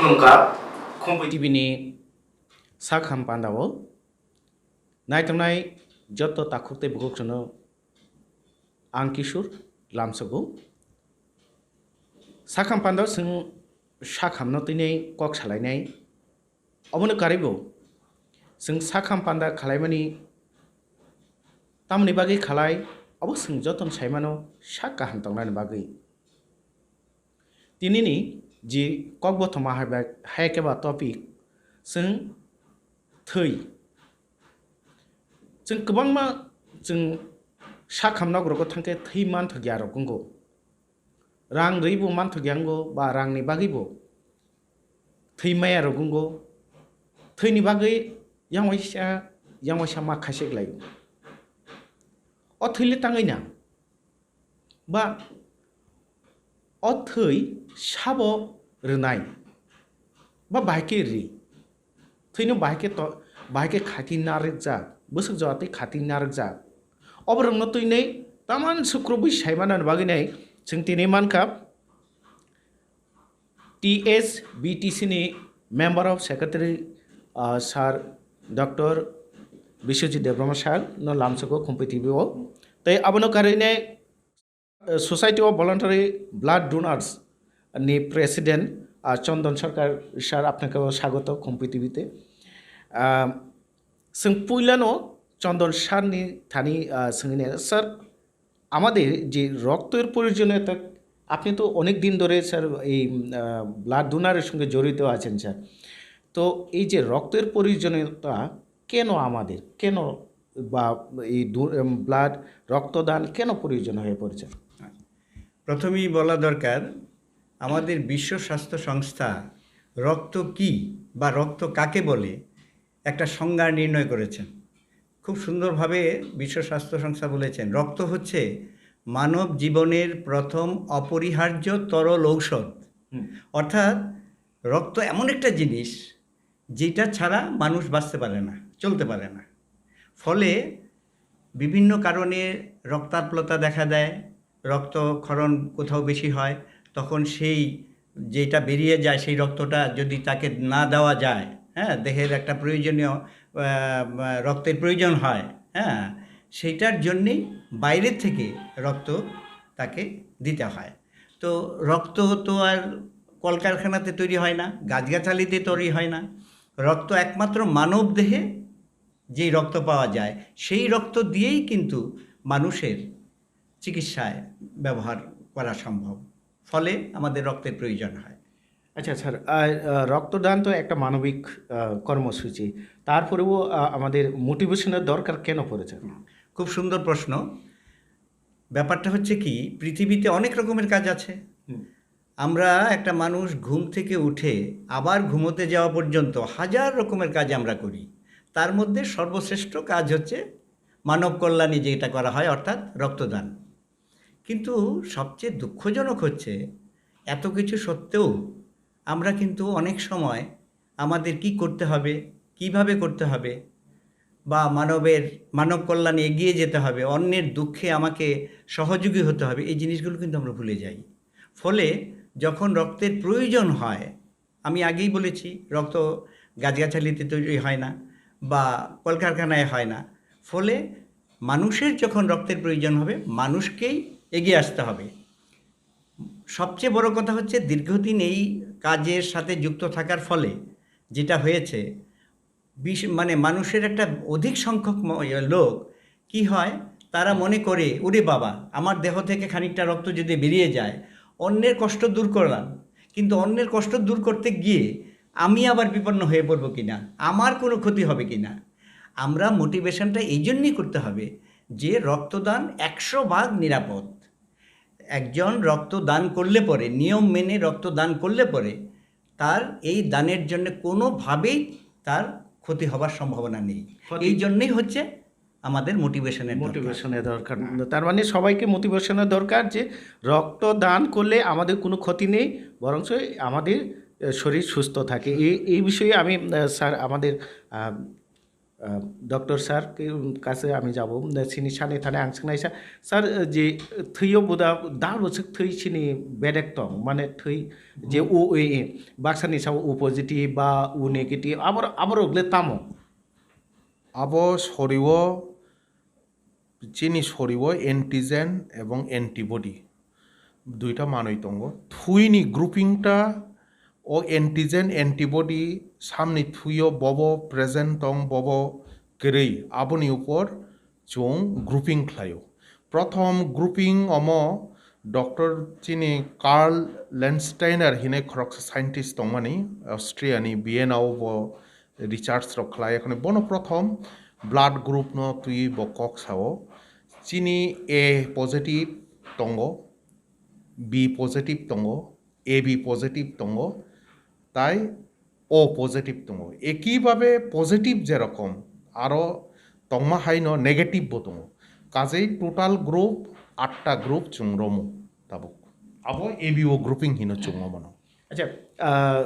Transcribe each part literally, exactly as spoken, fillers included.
Wngkha Khumpui T V ni sakham pandao naitongnai joto takhuk tei bukhuk chwngno ang Kishor lamsogo. Sakham pandao chwng sakhamno tini kok salainai. Obono karwibo chwng sakham panda khalaimani tamoni bagwi khalai, obo chwng jotono saimano sak kaham tongnani bagwi. Tinini ji kokbothoma hai ba, hai khe ba topic, chwng thwi. Chwng kwbangma chwng sakham nogrogo thangkhe thwi manthokya rok wngo. Rang rwibo manthokya wngo ba rangni bagwibo thwi maya rok wngo. Thwini bagwi yang waisa, yang waisa ma khaisik laio. O thwile tangwi na ba o thwi sabo rwnai ba bahai khe ri. Thwino bahai khe to, bahai khe khati narwkjak, bwswk jora twi khati narwkjak. Oborokno twinwi taman sukrubwi saimanani bagwi nai chwng tini mankha T S B T C ni Member of Secretary, ah, Sir Doctor Biswajit Debbarma Sir no lamsogo Khumpui T V o. Tei abono karwi nai Society of Voluntary Blood Donors ni President, ah, Chandan Sarkar sir, আপনাকেও স্বাগত Khumpui T V te. Ah, chwng puilano Chandan sir ni thani, ah, swngwi nai, sir, আমাদের যে রক্তের প্রয়োজনীয়তা, আপনি তো অনেক দিন ধরে স্যার এই, আহ, ব্লাড ডোনারের সঙ্গে জড়িত আছেন স্যার, তো এই যে রক্তের প্রয়োজনীয়তা কেন আমাদের, কেন বা এই দু-, উম, ব্লাড রক্তদান কেন প্রয়োজন হয়ে পড়েছে? প্রথমেই বলা দরকার, আমাদের বিশ্ব স্বাস্থ্য সংস্থা রক্ত কি বা রক্ত কাকে বলে একটা সংজ্ঞা নির্ণয় করেছেন। খুব সুন্দরভাবে বিশ্ব স্বাস্থ্য সংস্থা বলেছেন, রক্ত হচ্ছে মানব জীবনের প্রথম অপরিহার্য তরল ঔষধ। হুম। অর্থাৎ রক্ত এমন একটা জিনিস যেটা ছাড়া মানুষ বাঁচতে পারে না, চলতে পারে না। ফলে বিভিন্ন কারণে রক্তাল্পতা দেখা দেয়, রক্তক্ষরণ কোথাও বেশি হয়, তখন সেই যেটা বেরিয়ে যায়, সেই রক্তটা যদি তাকে না দেওয়া যায়, হ্যাঁ, দেহের একটা প্রয়োজনীয়, আহ, রক্তের প্রয়োজন হয়, হ্যাঁ, সেইটার জন্যেই বাইরে থেকে রক্ত তাকে দিতে হয়। তো রক্ত তো আর কলকারখানাতে তৈরি হয় না, গাছগাছালিতে তৈরি হয় না। রক্ত একমাত্র মানব দেহে যেই রক্ত পাওয়া যায়, সেই রক্ত দিয়েই কিন্তু মানুষের চিকিৎসায় ব্যবহার করা সম্ভব। ফলে আমাদের রক্তের প্রয়োজন হয়। আচ্ছা স্যার, আহ, আহ, রক্তদান তো একটা মানবিক, আহ, কর্মসূচি, তারপরেও, আহ, আমাদের মোটিভেশনের দরকার কেন পড়েছে? হুম, খুব সুন্দর প্রশ্ন। ব্যাপারটা হচ্ছে কি, পৃথিবীতে অনেক রকমের কাজ আছে। হুম। আমরা একটা মানুষ ঘুম থেকে উঠে আবার ঘুমোতে যাওয়া পর্যন্ত হাজার রকমের কাজ আমরা করি। তার মধ্যে সর্বশ্রেষ্ঠ কাজ হচ্ছে মানব কল্যাণে যেটা করা হয়, অর্থাৎ রক্তদান। কিন্তু সবচেয়ে দুঃখজনক হচ্ছে, এত কিছু সত্ত্বেও আমরা কিন্তু অনেক সময় আমাদের কি করতে হবে, কিভাবে করতে হবে, বা মানবের, মানব কল্যাণে এগিয়ে যেতে হবে, অন্যের দুঃখে আমাকে সহযোগী হতে হবে, এই জিনিসগুলো কিন্তু আমরা ভুলে যাই। ফলে যখন রক্তের প্রয়োজন হয়, আমি আগেই বলেছি, রক্ত গাছগাছালিতে তৈরি হয় না বা কলকারখানায় হয় না। ফলে মানুষের যখন রক্তের প্রয়োজন হবে, মানুষকেই এগিয়ে আসতে হবে। সবচেয়ে বড় কথা হচ্ছে, দীর্ঘদিন এই কাজের সাথে যুক্ত থাকার ফলে যেটা হয়েছে, বিশ-, মানে, মানুষের একটা অধিক সংখ্যক ম-, ইয়ে, লোক কি হয়, তারা মনে করে, "ওরে বাবা, আমার দেহ থেকে খানিকটা রক্ত যদি বেরিয়ে যায়, অন্যের কষ্ট দূর করলাম, কিন্তু অন্যের কষ্ট দূর করতে গিয়ে আমি আবার বিপন্ন হয়ে পড়বো কিনা, আমার কোনো ক্ষতি হবে কিনা।" আমরা মোটিভেশনটা এই জন্যই করতে হবে যে রক্তদান একশো ভাগ নিরাপদ। একজন রক্ত দান করলে পরে, নিয়ম মেনে রক্ত দান করলে পরে তার এই দানের জন্য কোনোভাবেই তার ক্ষতি হবার সম্ভাবনা নেই। ক্ষতি এই জন্যই হচ্ছে আমাদের মোটিভেশনের দরকার। মোটিভেশনের দরকার। হ্যাঁ। তার মানে সবাইকে মোটিভেশনের দরকার যে রক্ত দান করলে আমাদের কোনো ক্ষতি নেই, বরঞ্চ আমাদের, আহ, শরীর সুস্থ থাকে। এই, এই বিষয়ে আমি, আহ, স্যার, আমাদের, আহ, Ah, Doctor sir, ke, um, kaisa ami jabo, um, sini sani thani ang swngnaisa. Sir, eh, je thwiyo buda dal bwswk thwi sini bedek tong, mane thwi je O, O, A, baksa ni sao O positive ba O negative, abor-, aborok le tamo? Abo soriwo, chini soriwo antigen ebong antibody duita manwi tongo. Thwini grouping ta o antigen antibody samni thwio bobo present tong, bobo kwrwi, aboni upor chwng grouping khlaio. Prothom grouping omo Doctor chini Karl Landsteiner hinwi khoroksa scientist tongmani, Austria ni Vienna o bo research rok khlai, ekhoni bono prothom blood group no twi bo kok sao. Chini A positive tongo, B positive tongo, A B positive tongo, tai O positive tongo. Eki babe positive jerokom aro tongma hai no negative bo tongo. Kajei total group atta group chwng romo tabuk. Abo A B O grouping hino chwngmo mano. Acha, ah,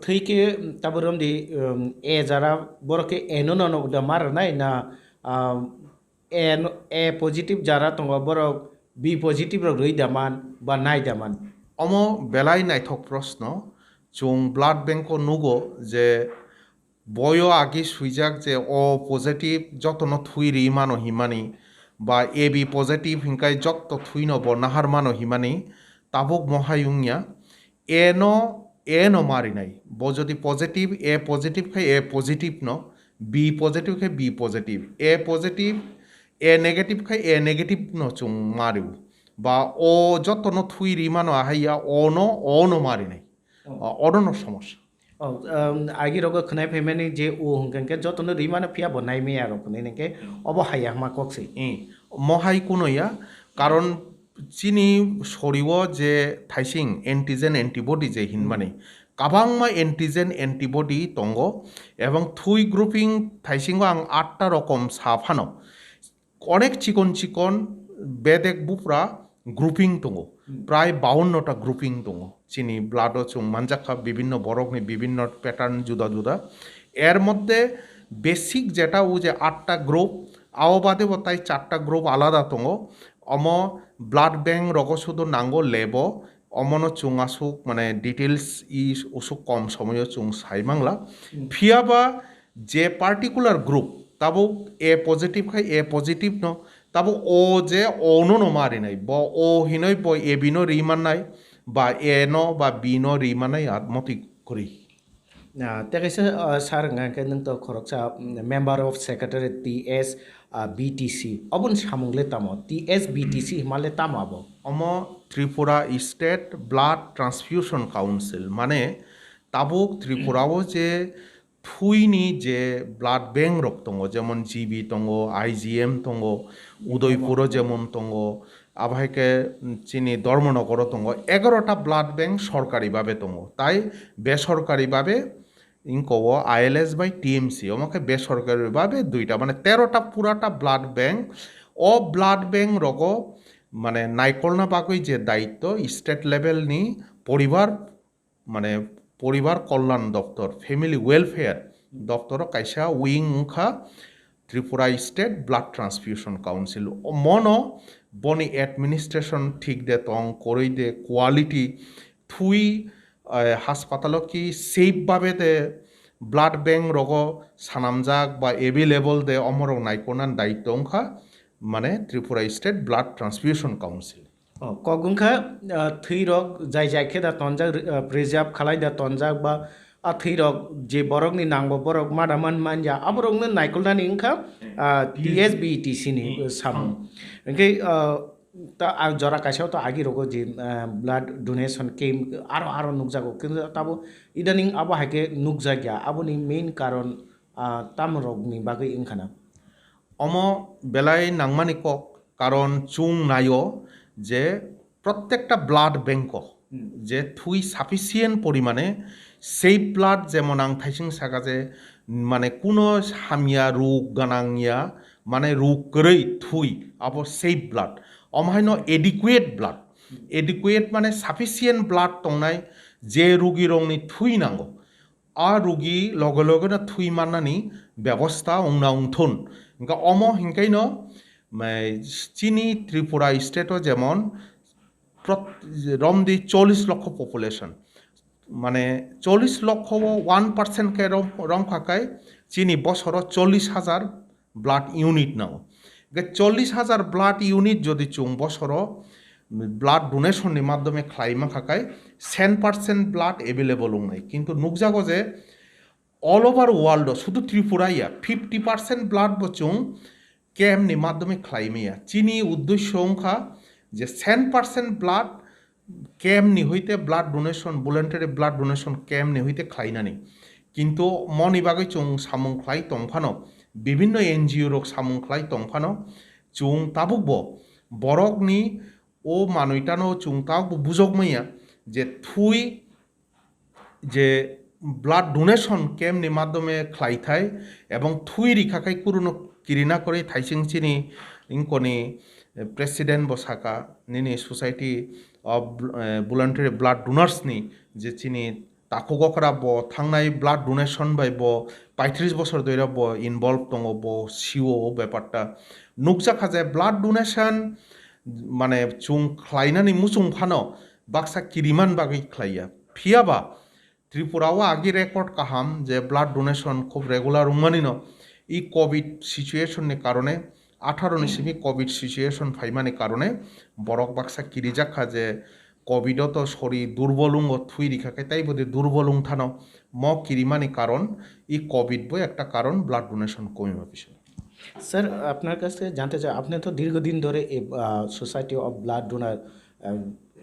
thwi ke tabuk romdi, um, A jara borok ke A no no no da mar nai na, ah, A no, A positive jara tongo borok B positive rok rwi da man ba nai da man? Omo belai naithok proshno. Chwng blood bank o nugo je boyo agi swijak je O positive jotono thwi ri mano himani ba A B positive hinkai jotto thwino bo nahar mano himani, tabuk mohai wngya. A no, A no marinai. Bo jodi positive, A positive khai A positive no, B positive khai B positive, A positive, A negative khai A negative no chwng mario. Ba O jotono thwi ri mano ahai ya, O no, O no marinai. Oh. O, odono somosya. Oh, um, agi rogo khwnai phaimani je O hwnkhe jotono ri mano phiya bo nai maya rok hwnwi hwnkhe obo haiya hma kok se. Eh, mohai kuno ya, karon chini soriwo je thaising antigen antibody je hinmani, kabangma antigen antibody tongo, ebong thui grouping thaisingo ang atta rokom sa phano. Onek chikon chikon bedek bupra grouping tongo, prai bawanno ta grouping tongo. Chini blood o chwng manjakha bibinno borokni bibinno pattern juda juda. Er moddhe basic jeta o je atta group, ao bade bo tai charta group alada tongo. Omo blood bank rogo sudo nango lab o, omono chwng aswk mane details i uswk kom somoyo chwng sai mangla. Phiya ba je particular group, tabuk A positive khai A positive no, tabuk O je O no no ma rinai, bo O hinoi bo A B no ri mannai, ba A no ba B no ri mannai, at motwi kwrwi. Ah, tei kaisa, ah, sir hwnka khe nwng to khoroksa, mm, member of secretary T S, ah, B T C. Oboni samung le tamo? T S B T C hima le tamo abo? Omo Tripura State Blood Transfusion Council, mane tabuk Tripura o je thwini je blood bank rok tongo, jemon G B tongo, I G M tongo, Udaipuro jemon tongo, abo hai khe chini Dharmanagar o tongo, egarota blood bank sorkari babe tongo, tai besorkari babe ingko o I L S bai T M C, omo khe besorkari babe duita, mane terota purata blood bank. O blood bank rogo mane naikolna bagwi je daitto state level ni poribar mane poribar kollan doptor, family welfare doptor o kaisa wing wngkha Tripura State Blood Transfusion Council. O mono boni administration thik de tong, kwrwi de, quality thwi, eh, haspatalo ki safe babe de blood bank rogo sanamjak ba available de omorok naikolna daitto wngkha mane Tripura State Blood Transfusion Council. Oh, kok wngkha, ah, thwi rok jai jai khe da tonjak, ah, preserve khalai da tonjak ba, ah, thwi rok je borok ni nangbo borok mada man manya, aborok no naikolnani wngkha, ah, T S B T C ni, hmm, samung. Hwnkhe, ah, ta, ah, jora kaisa o to agi rogo je, ah, blood donation camp aro aro nukjago, kintu tabo idaning abo hai khe nukjakya, aboni main karon, ah, tamo rok ni bagwi wngkha na? Omo belai nangmani kok, karon chwng naio je prottekta blood bank o, hmm, je thwi sufficient porimane safe blood, jemon ang thaising saka je mane kuno hamya rug ganang ya, mane rug kwrwi thwi, abo safe blood. Omo haino adequate blood, adequate mane sufficient blood tongnai, je rugi rokni thwi nango. a rugi loge loge no thui mannani bebosta wngna wngthun. Hingkha omo hingkaino, mai, chini Tripura state o jemon prot-, romdi chollish lokho population, mane chollish lokho o one percent khe rom, romkha khe chini bosoro chollish hajar blood unit nango. Ge chollish hajar blood unit jodi chwng bosoro blood donation ni madhyome khlai mankha khe ten percent blood available wngnai. Kintu nukjago je all over world o, sudu Tripura ya, fifty percent blood bo chwng camp ni madhyome khlai maya. Chini uddesho wngkha je ten percent blood camp ni hoite blood donation, voluntary blood donation camp ni hoite khlainani. Kintu moni bagwi chwng samung khlai tongphano, bibhinno N G O rok samung khlai tongphano, chwng tabukbo borokni o manwitano chwng tabukbo bujokmaya je thui je blood donation camp ni madhyome khlaithai ebong thui rikha khai kuruno kirina kwrwi thaising chini ingkoni, eh, president bo saka nini Society of, eh, Voluntary Blood Donors ni je chini takhuk okra bo thangnai blood donation bai bo paitris bosor doira bo involve tongo, bo siwo o beparta. Nukjakha je blood donation mane chwng khlainani muchung phano baksa kiriman bagwi khlaiya. Phiyaba Tripura o agi record kaham je blood donation khub regular wngmani no, i covid situation ni karone, atharo ni simi covid situation phaimani karone borok baksa kirijak kha je covid o to sori durbol wngo, thui rikha khe tei bodi durbol wngthano, mo kirimani karon i covid bo ekta karon blood donation komima bising. Sir, আপনার কাছ থেকে জানতে চাই, আপনি তো দীর্ঘদিন ধরে এই সোসাইটি অফ ব্লাড ডোনার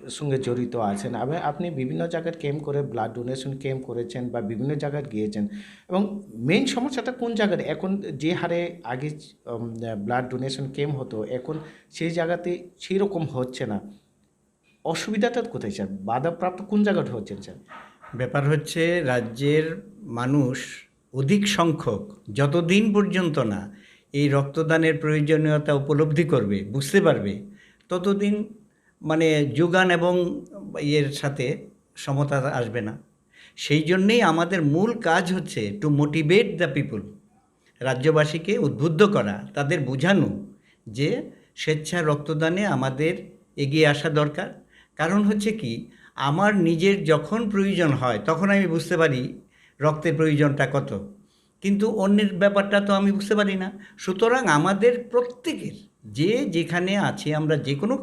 সঙ্গে জড়িত আছেন। আপনি আপনি বিভিন্ন জায়গার ক্যাম্প করে, ব্লাড ডোনেশন ক্যাম্প করেছেন বা বিভিন্ন জায়গায় গিয়েছেন, এবং মেইন সমস্যাটা কোন জায়গার? এখন যে হারে আগে ব্লাড ডোনেশন ক্যাম্প হতো, এখন সেই জায়গাতে সেই রকম হচ্ছে না। অসুবিধাটা কোথায় স্যার? বাধাপ্রাপ্ত কোন জায়গাটা হচ্ছেন স্যার? ব্যাপার হচ্ছে, রাজ্যের মানুষ অধিক সংখ্যক যতদিন পর্যন্ত না এই রক্তদানের প্রয়োজনীয়তা উপলব্ধি করবে, বুঝতে পারবে, ততদিন মানে যোগান এবং ইয়ের সাথে সমতা আসবে না। সেই জন্যেই আমাদের মূল কাজ হচ্ছে to motivate the people, রাজ্যবাসীকে উদ্বুদ্ধ করা, তাদের বোঝানো যে স্বেচ্ছা রক্তদানে আমাদের এগিয়ে আসা দরকার। কারণ হচ্ছে কি, আমার নিজের যখন প্রয়োজন হয় তখন আমি বুঝতে পারি রক্তের প্রয়োজনটা কত, কিন্তু অন্যের ব্যাপারটা তো আমি বুঝতে পারি না। সুতরাং আমাদের প্রত্যেকের যে যেখানে আছি, আমরা যে কোনো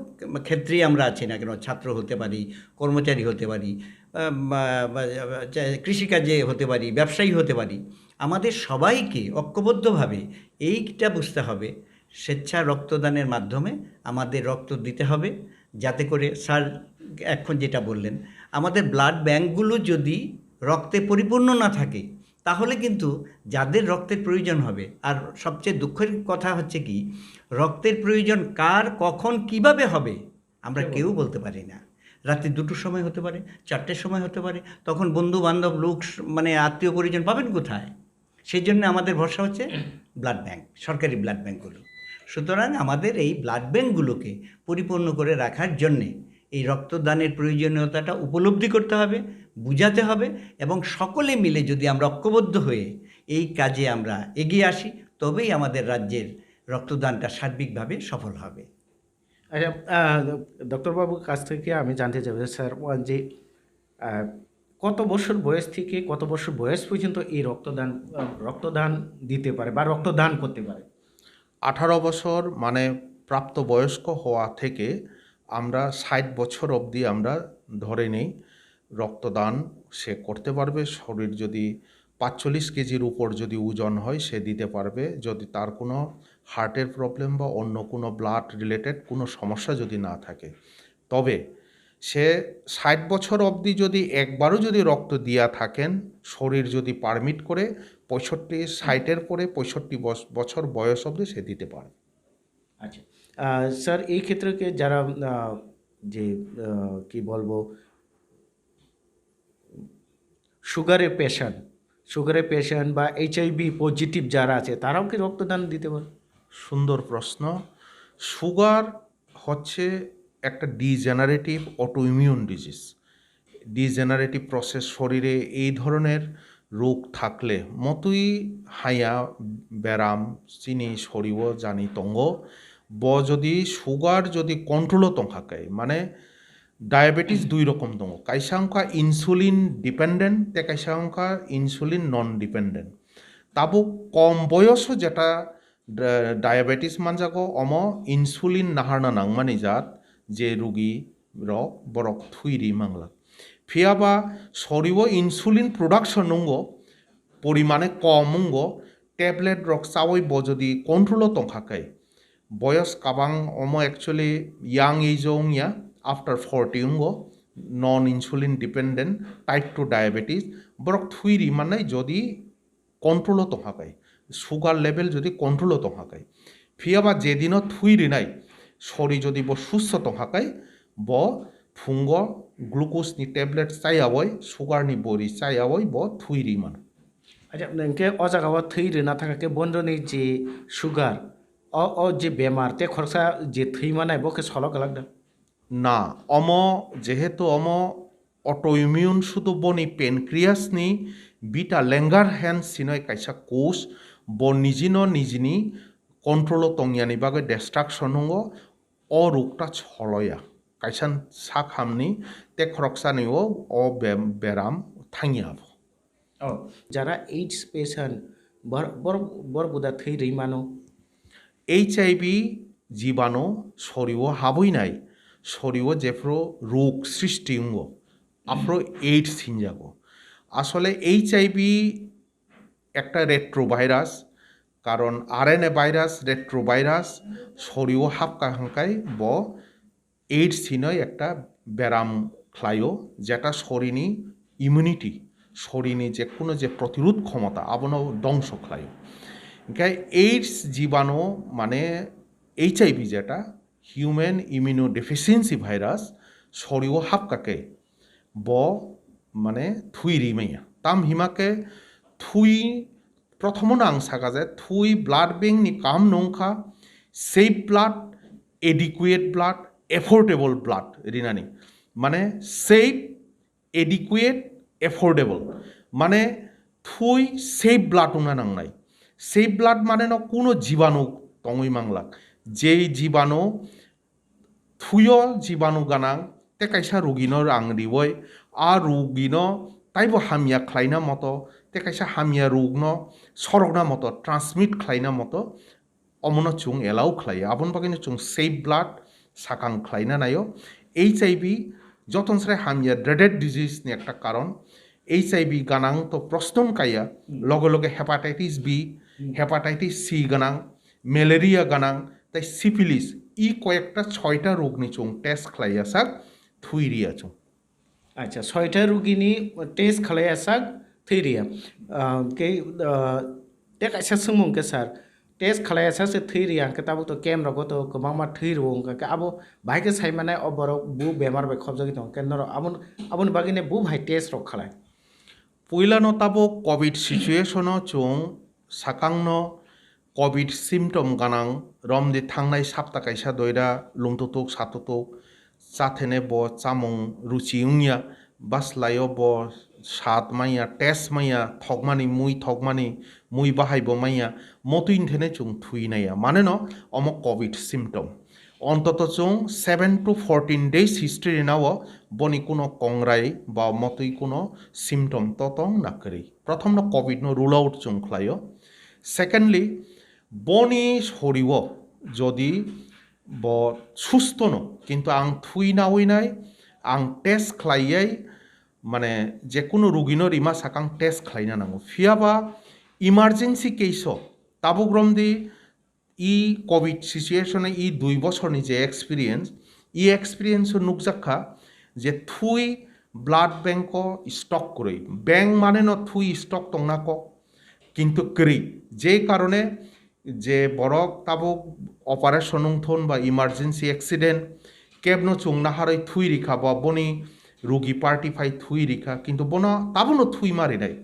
ক্ষেত্রেই আমরা আছি না কেন, ছাত্র হতে পারি, কর্মচারী হতে পারি, আহ, বা- বা- বা- চা- কৃষিকাজে হতে পারি, ব্যবসায়ী হতে পারি, আমাদের সবাইকে ঐক্যবদ্ধভাবে এইটা বুঝতে হবে, স্বেচ্ছা রক্তদানের মাধ্যমে আমাদের রক্ত দিতে হবে, যাতে করে স্যার এখন যেটা বললেন, আমাদের ব্লাড ব্যাংকগুলো যদি রক্তে পরিপূর্ণ না থাকে, তাহলে কিন্তু যাদের রক্তের প্রয়োজন হবে, আর সবচেয়ে দুঃখের কথা হচ্ছে কি, রক্তের প্রয়োজন কার, কখন, কিভাবে হবে, আমরা কেউ বলতে পারি না। রাত্রি দুটোর সময় হতে পারে, চারটের সময় হতে পারে, তখন বন্ধু বান্ধব, লোক, মানে আত্মীয় পরিজন পাবেন কোথায়? সেই জন্য আমাদের ভরসা হচ্ছে ব্লাড ব্যাংক, সরকারি ব্লাড ব্যাংকগুলো। সুতরাং আমাদের এই ব্লাড ব্যাংকগুলোকে পরিপূর্ণ করে রাখার জন্যে এই রক্তদানের প্রয়োজনীয়তাটা উপলব্ধি করতে হবে, বুঝাতে হবে, এবং সকলে মিলে যদি আমরা ঐক্যবদ্ধ হয়ে এই কাজে আমরা এগিয়ে আসি, তবেই আমাদের রাজ্যের রক্তদানটা সার্বিকভাবে সফল হবে। আচ্ছা, ডক্টর বাবুর কাছ থেকে আমি জানতে চাইবো স্যার, যে আহ, কত বছর বয়স থেকে কত বছর বয়স পর্যন্ত এই রক্তদান আহ, রক্তদান দিতে পারে বা রক্তদান করতে পারে? আঠারো বছর মানে প্রাপ্তবয়স্ক হওয়া থেকে আমরা ষাট বছর অবধি আমরা ধরে নেই, রক্তদান সে করতে পারবে। শরীর যদি পাঁচচল্লিশ কেজির উপর যদি ওজন হয়, সে দিতে পারবে। যদি তার কোনো হার্টের প্রবলেম বা অন্য কোনো ব্লাড রিলেটেড কোনো সমস্যা যদি না থাকে, তবে সে ষাট বছর অবধি যদি একবারও যদি রক্ত দিয়া থাকেন, শরীর যদি পারমিট করে, পঁয়ষট্টি, ষাটের পরে পঁয়ষট্টি বছ- বছর বয়স অবধি সে দিতে পারে। আচ্ছা, আহ, স্যার, এই ক্ষেত্রে কি যারা আহ, যে আহ, কি বলবো, সুগারের পেশেন্ট, সুগারের পেশেন্ট বা এইচআইভি পজিটিভ যারা আছে, তারাও কি রক্তদান দিতে পারে? সুন্দর প্রশ্ন। সুগার হচ্ছে একটা degenerative autoimmune disease. Degenerative process, শরীরে এই ধরনের ruk thakle, motwi haya beram chini sorio jani tongo. Bo jodi sugar jodi control o tongkha khe, mane diabetes dui rokom tongo, kaisa wngkha insulin dependent tei kaisa wngkha insulin non dependent. Tabuk kom boyoso jeta da-, diabetes manjago, omo insulin naharna nangmani jat, je rugi rok borok thwi ri manglak. Phiyaba sorio insulin production nungo, porimane kom wngo, tablet rok chawi bo jodi control o tongkha khe, boyos kabang omo actually young age o wngya, after forty wngo, non insulin dependent type two diabetes, borok thwi ri mannai jodi control o tongkha khe, sugar level jodi control o tongkha khe, phiyaba jedino thwi rinai sori jodi bo susto tongkha khe, bo phungo glucose ni tablet chayawoi, sugar ni bori chayawoi bo thwi ri mano. Acha, hwnkhe o jaga o thwi rwna thangkha khe bondoni je sugar, o, o je bemar, tei khoroksa je thwi manai, bo khe solo kwlak da? Na, omo jehetu omo autoimmune, sudu boni pancreas ni beta Langerhans hinoi kaisa kosh, bo nijino nijini control o tongyani bagwi destruction wngo, o ruk ta choloya. Kaisa sak hamni tei khoroksani o, o be-, beram thangya abo. Oh, jara AIDS patient, bor-, bor-, bor buda thwi rwi mano. H I V jibano sorio habwi nai, sorio jephru ruk srishti wngo, aphru AIDS hinjago. Asole H I V ekta retrovirus, karon R N A virus, retrovirus sorio hapka hwnkhe bo AIDS hinoi ekta beram khlaio, jeta sorini immunity, sorini je kuno je protirod khomota, abono dongso khlaio. Hwnkhe AIDS jibano, mane H I V jeta, human immunodeficiency virus, sorio hapka khe bo, mane, thwi ri manya. Tam hima khe thwi, prothomo no ang saka je thwi blood bank ni kam nungkha, safe blood, adequate blood, affordable blood rinani. Mane safe, adequate, affordable. Mane thwi safe blood wngna nangnai. Safe blood mane no kuno jibanu tongwi manglak. Jei jibanu thwio jibanu ganang, tei kaisa rugino rang riwoi, a rugino taibo hamya khlaina moto, tei kaisa hamya rugno sorokna moto, transmit khlaina moto, omono chwng allow khlaiya. Aboni bagwino chwng safe blood sakang khlaina naio. H I V jotono srai hamya dreaded disease ni ekta karon. H I V ganang to proston kaiya, loge loge hepatitis B, hepatitis C ganang, malaria ganang, tei syphilis, i koyekta soita rogni chwng test khlaiya sak, thwi riya chwng. Acha, soita rugini test khlaiya sak, thwi riya. Ah, ke, ah, tei kaisa swngmung khe sir, test khlaiya sak se thwi riya, hwnkhe tabuk to camp rogo to kwbangma thwi rwo, hwnkhe abo bahai khe sai mane o borok bu bemar bai khopjagwi tongo, hwnkhe norok aboni, aboni bagwino bu bahai test rok khlai. Puilano tabuk covid situation o chwng sakangno covid symptom ganang romdi thangnai sapta kaisa doira lungtutuk satutuk chathene bo chamung ruchi wngya, baslaio bo sat manya, taste manya, thokmani mui thokmani mui bahai bo manya, motwi nthene chwng thwi naiya. Maneno omo covid symptom. Ontoto chwng seven to fourteen days history rinao boni kuno kongrai ba motwi kuno symptom to tong na kwrwi. Prothomno covid no rule out chwng khlaio. Secondly, boni sorio jodi bo susto no, kintu ang thwi nawi nai, ang test khlaiyai, mane jekunu rugino rima sakang test khlaina nango. Phiyaba emergency case o tabuk romdi i covid situation i dui bosorni je experience, i experience o nukjak kha je thwi blood bank o stock kwrwi. Bank mane no thwi stock tongna kok, kintu kwrwi. Je karone je borok tabuk operation wngthon ba emergency accident, kebno chwng naharwi thwi rikha ba boni rugi party phai thwi rikha, kintu bono tabukno thwi ma rinai.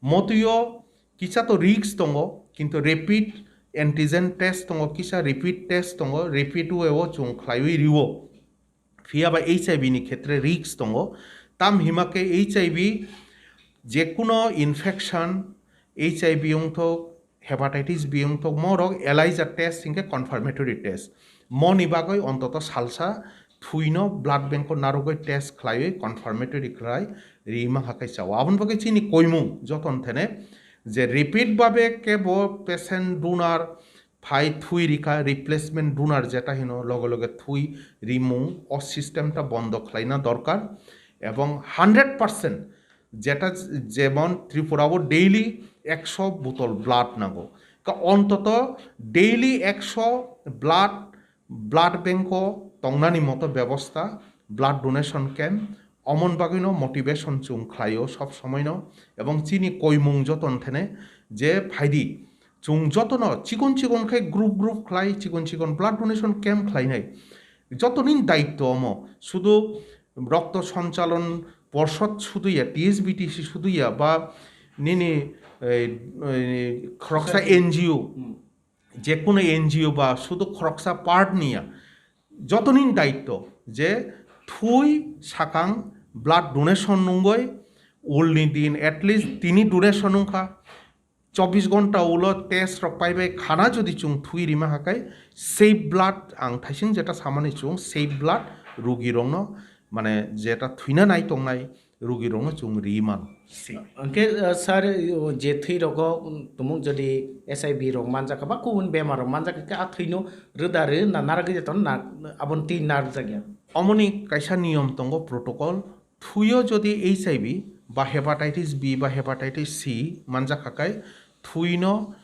Motwio kisa to risk tongo, kintu rapid antigen test tongo, kisa rapid test tongo, rapid way o chwng khlaiwi rio. Phiyaba H I V ni khetre risk tongo. Tam hima khe H I V Jekuno infection, H I V wngthok, hepatitis B wngthok, morok ELISA test hinkhe confirmatory test. Moni bagwi ontoto salsa thuino blood bank o narwgwi test khlaiwi confirmatory khlai ri mankha khe chao. Aboni bagwi chini koimung joton thene je repeat babe kebo patient donor phai thui rikha, replacement donor jeta hino, loge loge thui rimung, o system ta bondo khlaina dorkar. Ebong hundred percent jeta, jemon Tripura o daily ekso botol blood nango, ka ontoto daily ekso blood, blood bank o tongnani moto bebosta, blood donation camp, omon bagwino motivation chung khlaio sob somoino. Ebong chini koimung joton thene je phaidi, chung jotono chikon chikon khe group group khlai, chikon chikon blood donation camp khlainai. Jotoni daitto omo, sudu rokto sonchalon porshod sudu ya, T S B T C sudu ya, ba nini, eh, eh, khoroksa Society. N G O, Hmm. Jekunu N G O ba sudu khoroksa part niya, jotoni daitto je thui sakang blood donation nungoi, ulni din at least tini donation wngkha, chobbish ghonta ulo test rok paibai khana jodi chung thui rima hakai save blood ang thaising jeta samani chung save blood rugi rokno mane jeta thuina nai tongnai rugi rokno chung ri mano. Si. Hwnkhe, uh, sir, uh, je thwi rogo, um, tumung jodi H I V rok manjak ba kubun bemar rok manjak khe a thwino rwda rw na narwgwi jeton na aboni twi narwkjak ya? Omoni kaisa niyom tongo protocol, thwio jodi H I V ba hepatitis B ba hepatitis C manjak khakai thwino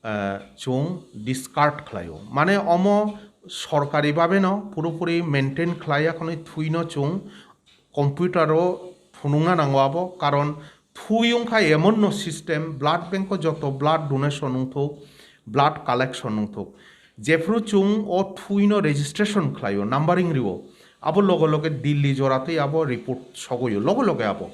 ah, chung discard khlaio. Mane omo sorkari babeno purupuri maintain khlaiya khwnwi thwino chung computer o phunukna nango abo, karon thwi wngkha emonno system, blood bank o joto blood donation wngthok, blood collection wngthok. Jephru chung o thwino registration khlaio, numbering rio, abo loge loge Delhi joratwi abo report sogoio, loge loge abo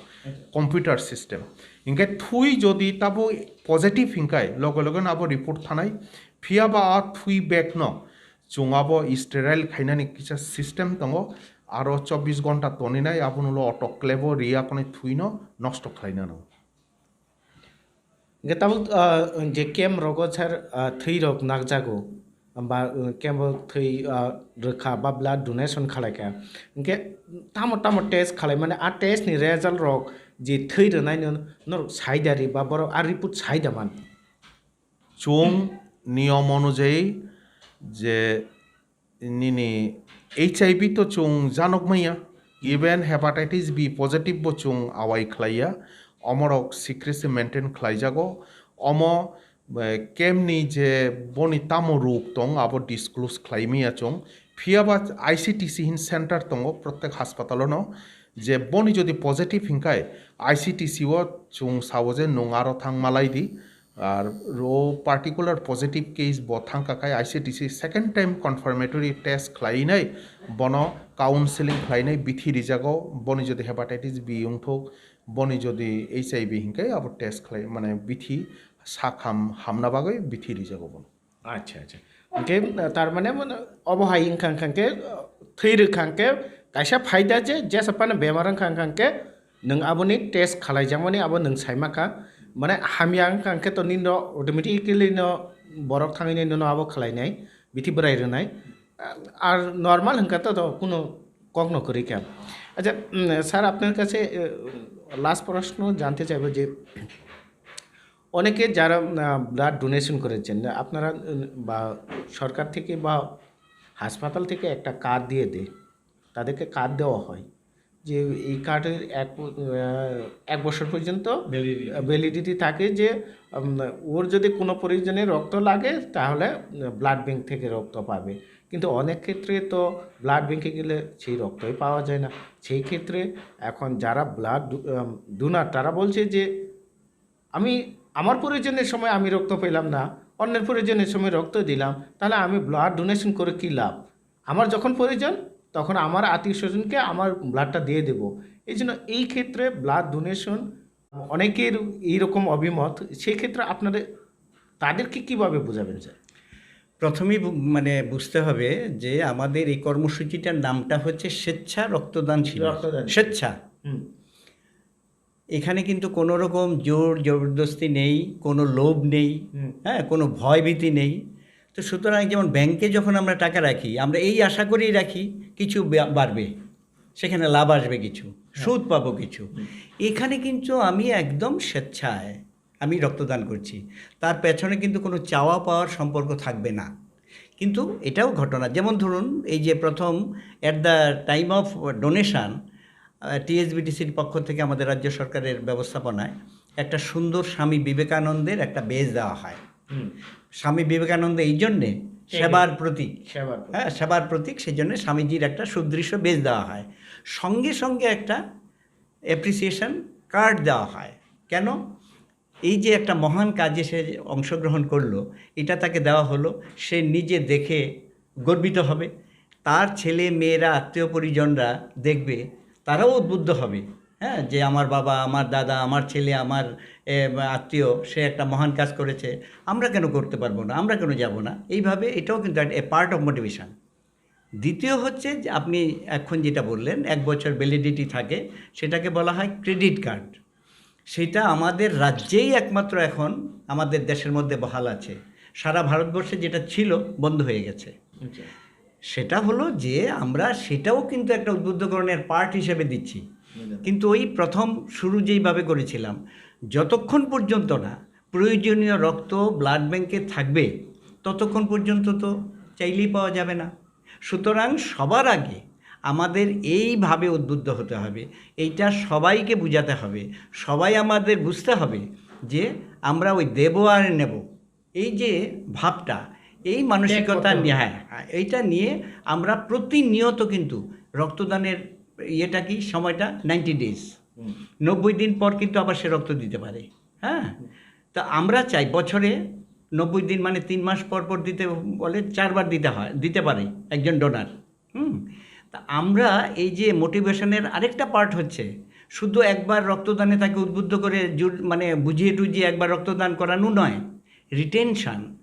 computer system. Hinkhe thwi jodi tabo positive hinkai loge loge no abo report thanai, phiya ba a thwi bag no chung abo sterile khainani kisa system tongo, aro chobbish ghonta toninai abono ulo autoclave o riya khwnwi thwino nosto khlaina nango. Hingke tabuk, ah, je camp rogo sir, ah, thwi rok nakjago, ba, uh, camp o thwi, ah, rwkha ba blood donation khalai kha. Hingke tamo tamo test khalai mani, a test ni result rok je thwi rwnai no norok sai da ri ba borok a report sai da man. Chung niyom onujayi je nini H I V to chung janok maya, even hepatitis B positive bo chung awai khlaiya, omorok secrecy maintain khlaijago. Omo, eh, camp ni je boni tamo ruk tong abo disclose khlai maya chung, phiya ba I C T C hin center tongo protek hospital o no, je boni jodi positive hinkai I C T C o chung sao je nung aro thang malai di, ar o particular positive case bo thangka khai I C T C second time confirmatory test khlainai, bono counseling khlainai bithi rijago, boni jodi hepatitis B wngthok, boni jodi H I V hinkai abo test khlai mane bithi sakham hamna bagwi bithi rijago bono. Acha, acha. Hingke, uh, tar mane, mane, obo hai wngkha, wngkha khe, uh, thwi rwkha khe, kaisa phaida je, jesa phano bemar wngkha, wngkha khe, nwng aboni test khalaijakmani abo nwng saima kha. Mane hamya wngkha khe to nini automatically no borok thangwi nai nono abo khlainai, bithi bwrai rwnai. Ar normal wngkha to, to kuno kok no kwrwi kha. Acha, mm, sir, apnar kache, uh, last proshno jante chaibo je, অনেকে যারা, আহ, blood donation করেছেন, আপনারা, উম, বা সরকার থেকে বা হাসপাতাল থেকে একটা কার্ড দিয়ে দেয়, তাদেরকে কার্ড দেওয়া হয় যে এই কার্ডের এক ব-, আহ, এক বছর পর্যন্ত ভ্যালিডিটি। ভ্যালিডিটি থাকে যে, উম, ওর যদি কোনো প্রয়োজনে রক্ত লাগে তাহলে, উম, ব্লাড ব্যাংক থেকে রক্ত পাবে। কিন্তু অনেক ক্ষেত্রে তো ব্লাড ব্যাংকে গেলে সেই রক্তই পাওয়া যায় না। সেই ক্ষেত্রে এখন যারা ব্লাড ডো-, আম, ডোনার তারা বলছে যে আমি আমার প্রয়োজনের সময় আমি রক্ত পেলাম না, অন্যের প্রয়োজনের সময় রক্ত দিলাম, তাহলে আমি ব্লাড ডোনেশন করে কী লাভ? আমার যখন প্রয়োজন, তখন আমার আত্মীয় স্বজনকে আমার ব্লাডটা দিয়ে দেব। এই জন্য এই ক্ষেত্রে ব্লাড ডোনেশন অনেকের এইরকম অভিমত, সেক্ষেত্রে আপনাদের, তাদেরকে কিভাবে বোঝাবেন, স্যার? প্রথমেই বু-, মানে বুঝতে হবে যে আমাদের এই কর্মসূচিটার নামটা হচ্ছে স্বেচ্ছা রক্তদান শিবির। রক্তদান। স্বেচ্ছা। হুম। এখানে কিন্তু কোনো রকম জোর জবরদস্তি নেই, কোনো লোভ নেই, হুম। হ্যাঁ, কোনো ভয়ভীতি নেই। তো সুতরাং যেমন ব্যাংকে যখন আমরা টাকা রাখি, আমরা এই আশা করেই রাখি কিছু বা- বাড়বে, সেখানে লাভ আসবে কিছু, সুদ পাবো কিছু। এখানে কিন্তু আমি একদম স্বেচ্ছায় আমি রক্তদান করছি, তার পেছনে কিন্তু কোনো চাওয়া পাওয়ার সম্পর্ক থাকবে না। কিন্তু এটাও ঘটনা, যেমন ধরুন, এই যে প্রথম at the time of donation, টিএসবিটিসির পক্ষ থেকে আমাদের রাজ্য সরকারের ব্যবস্থাপনায় একটা সুন্দর স্বামী বিবেকানন্দের একটা বেজ দেওয়া হয়। হুম। স্বামী বিবেকানন্দ এই জন্যে সেবার প্রতীক, সেবার প্রতীক। হ্যাঁ, সেবার প্রতীক, সেই জন্য স্বামীজির একটা সুদৃশ্য বেজ দেওয়া হয়। সঙ্গে সঙ্গে একটা অ্যাপ্রিসিয়েশন কার্ড দেওয়া হয়। কেন? এই যে একটা মহান কাজে সে অংশগ্রহণ করলো, এটা তাকে দেওয়া হলো, সে নিজে দেখে গর্বিত হবে, তার ছেলে মেয়েরা, আত্মীয় পরিজনরা দেখবে, তারাও উদ্বুদ্ধ হবে, হ্যাঁ, যে আমার বাবা, আমার দাদা, আমার ছেলে, আমার এ, আত্মীয়, সে একটা মহান কাজ করেছে, আমরা কেন করতে পারবো না, আমরা কেন যাব না? এইভাবে এটাও কিন্তু এ পার্ট অফ মোটিভেশন। দ্বিতীয় হচ্ছে যে আপনি এখন যেটা বললেন, এক বছর ভ্যালিডিটি থাকে, সেটাকে বলা হয় ক্রেডিট কার্ড। সেটা আমাদের রাজ্যেই একমাত্র এখন আমাদের দেশের মধ্যে বহাল আছে। সারা ভারতবর্ষে যেটা ছিল, বন্ধ হয়ে গেছে। আচ্ছা। সেটা হলো যে আমরা সেটাও কিন্তু একটা উদ্বুদ্ধকরণের পার্ট হিসেবে দিচ্ছি। বুঝলাম। কিন্তু ওই প্রথম শুরু যেইভাবে করেছিলাম, যতক্ষণ পর্যন্ত না প্রয়োজনীয় রক্ত ব্লাড ব্যাংকে থাকবে, ততক্ষণ পর্যন্ত তো চাইলেই পাওয়া যাবে না। সুতরাং সবার আগে আমাদের এইভাবে উদ্বুদ্ধ হতে হবে, এইটা সবাইকে বুঝাতে হবে, সবাই আমাদের বুঝতে হবে যে আমরা ওই দেব আর নেব, এই যে ভাবটা, এই মানসিকতা করতে হবে। নিয়ে, হ্যাঁ, এইটা নিয়ে আমরা প্রতিনিয়ত কিন্তু রক্তদানের ইয়েটা কি, সময়টা নাইনটি ডেজ, হুম। নব্বই দিন পর কিন্তু আবার সে রক্ত দিতে পারে। হ্যাঁ, তো আমরা চাই বছরে নব্বই দিন, মানে তিন মাস পর পর দিতে বলে, চারবার দিতে হয়, দিতে পারে একজন ডোনার। হুম। তা আমরা এই যে মোটিভেশনের আরেকটা পার্ট হচ্ছে, শুধু একবার রক্তদানে তাকে উদ্বুদ্ধ করে জোর, মানে বুঝিয়ে টুঝিয়ে একবার রক্তদান করানো নয়, রিটেনশন।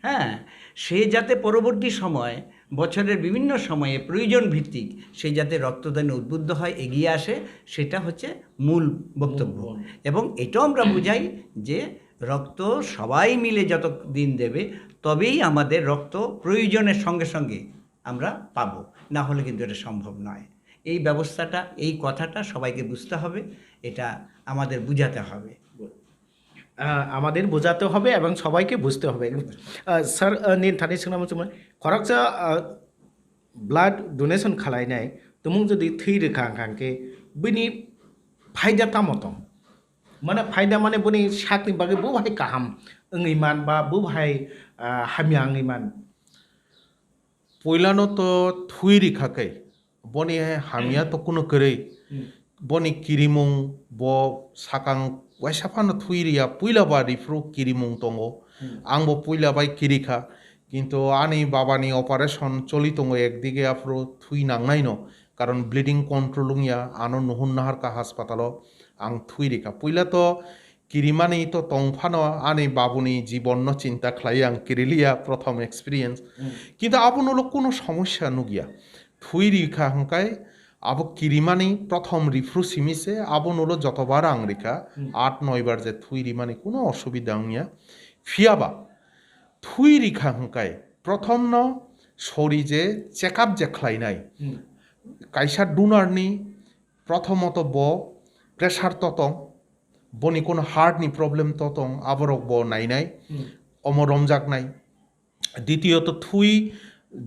হ্যাঁ, সে যাতে পরবর্তী সময়, বছরের বিভিন্ন সময়ে প্রয়োজন ভিত্তিক সে যাতে রক্তদানে উদ্বুদ্ধ হয়, এগিয়ে আসে, সেটা হচ্ছে মূল বক্তব্য। মূল। এবং এটাও আমরা বুঝাই যে রক্ত সবাই মিলে যত দিন দেবে, তবেই আমাদের রক্ত প্রয়োজনের সঙ্গে সঙ্গে আমরা পাবো, না হলে কিন্তু এটা সম্ভব নয়। এই ব্যবস্থাটা, এই কথাটা সবাইকে বুঝতে হবে, এটা আমাদের বুঝাতে হবে। আহ, আমাদের বোঝাতে হবে এবং সবাইকে বুঝতে হবে। আহ, স্যার, আহ, nini thani swngnamo chumai, khoroksa, ah, blood donation khlainai tumung jodi thwi rwkha hwnkha hwnkhe bini phaida tamo tong? Mane phaida mane boni sakni bagwi bo bahai kaham wngwi man ba bo bahai, ah, hamya wngwi man? Puilano to thwi rikha khe, boni hamya to kuno kwrwi. Hmm. Boni kirimung bo sakang waisa phano thwi riya, puila ba riphru kirimung tongo. Hmm. Ang bo puila bai kirikha, kintu ani babani operation choli tongo, ekdige aphuru thwi nangnaino, karon bleeding control wngya, ano nuhun naharkha haspatalo, ang thwi rikha. Puila to kirimani to tong phano ani babuni jibonno chinta khlai ang kiriliya, prothom experience. Hmm. Kintu abono ulo kuno somosya nukya. Thwi rikha hwnkhe abo kirimani prothom riphru simi se, abono ulo jotobar ang rikha, Hmm. aat noi bar je thwi rimani kuno osubida wngya. Phiyaba thwi rikha hwnkhe prothomno sori je check up je khlainai. Hmm. Kaisa donor ni prothomoto bo pressure to tong, boni kono heart ni problem to tong, aborok bo nainai, Hmm. omo romjaknai. Ditiyoto thwi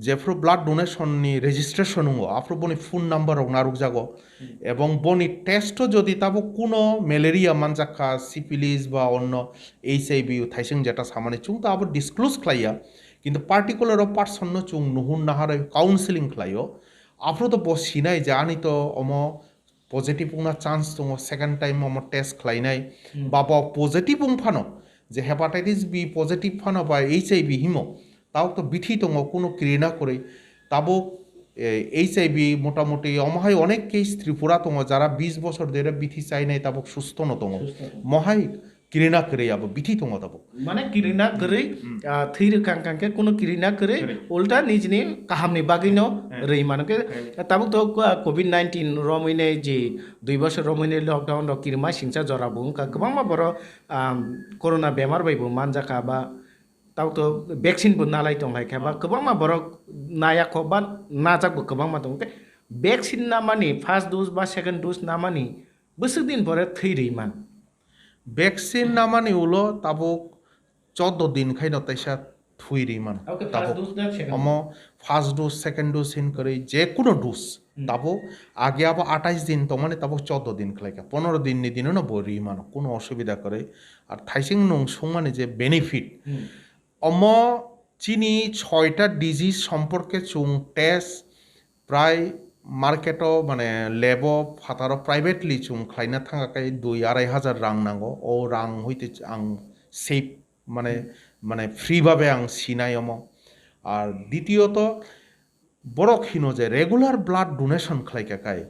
jephru blood donation ni registration wngo, aphru boni phone number rok narwkjago. Hmm. Ebong boni test o jodi tabuk kuno malaria manjakha, syphilis ba onno H I V thaising jeta samani chwng to abo disclose khlaiya, kintu particular o person no chwng nuhun naharwi counseling khlaio. Aphuru to bo sinai je ani to omo positive wngna chance tongo, second time omo test khlainai. Hmm. Ba bo positive wng phano, je hepatitis B positive phano ba H I V himo, tabuk to bithi tongo, kuno kirina kwrwi. Tabuk, eh, H I V motamuti omo hai onek case Tripura tongo, jara bis bosor dere bithi chainai tabuk susto no tongo. Susto tongo. Mohai Kirina kwrwi abo bithi tongo tabuk. Mane kirina kwrwi, Hmm. ah, thwi rwkha hwnkha khe kuno kirina kwrwi, Kwrwi. ulta nijini kahamni bagwino Hmm. rwi mano khe. Hmm. Tabuk to, ah, covid nineteen romwini je dui bosor romwini lockdown rok kirima singcha jora bo wngkha, kwbangma borok, ah, corona bemar bai bo manjakha ba tabuk to vaccine bo nalai tonglai kha ba kwbangma borok naya kho ba najak bo kwbangma tongo. Tei vaccine namani first dose ba second dose namani bwswk din pore thwi rwi man. Vaccine namani ulo tabuk chordo din khaino teisa thwi rwi mano. Okay, first Tabuk dose na second omo first dose, second dose hin kwrwi je kuno dose Hmm. tabuk age abo atais din tongmani tabuk chordo din khlaikha, pondro din ni dinono bo rwi mano, kuno osubida kwrwi. Ar thaising nung sungmani je benefit, Hmm. omo chini soita disease somporke chwng test prai market o, mane lab o phataro privately chwng khlaina thangkha khe dui arai hajar rang nango. O rang hoite ch-, ang save, mane, mane free babe ang sinai omo. Ar ditiyoto borok hino je regular blood donation khlaikha khe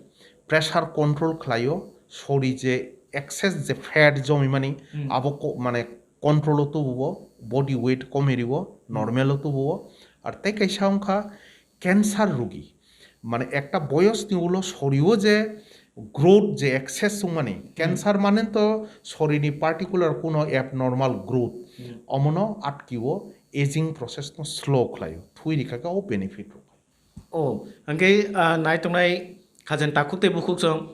pressure control khlaio, sori je excess je fat jomimani Hmm. abo ko-, mane control o tubuo, body weight komi rio, Hmm. normal o tubuo. Ar tei kaisa wngkha cancer rugi, mane ekta boyos ni ulo sorio je growth je excess wngmani, Hmm. cancer mane to sorini particular kuno abnormal growth, Hmm. omono atkio, aging process no slow khlaio, thwi rikha khe o benefit rok. O, hwnkhe, ah, naitongnai khajang takhuk tei bukhuk song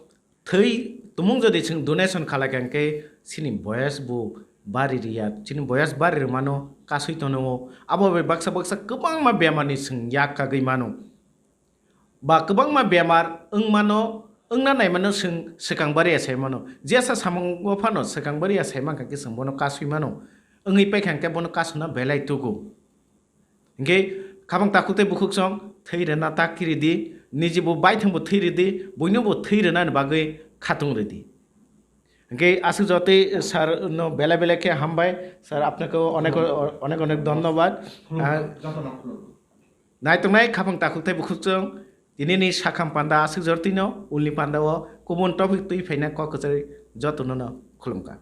thwi tumung jodi chwng donation khalai kha hwnkhe chini boyas bo bari riya, chini boyas bari rwmano kasui tono. Abo bai baksa baksa kwbangma bemarni chwng yak kagwi mano. Ba kwbangma bemar wngmano, wngna naimano chwng swkang bariya sai mano. Jesa samungo phano swkang bariya sai mankha khe chwng bono kasui mano. Wngwi paikha hwnkhe bono kasuna belai tugo. Hingke khabang takhuk tei bukhuk song thwi rwna ta kiri di, niji bo baithang bo thwi rw di, buino bo thwi rwnani bagwi khatung rw di. Hingke aswk jotoi sir no belai belai khe hambai, sir apnake onek onek onek dhonnobad. Khulumkha, Ah, jotono khulumkha. Naitongnai khabang takhuk tei bukhuk song tinini sakham panda aswk jotoi no ulni panda o kubun topic twi phaina kok kwchari jotono no khulumkha.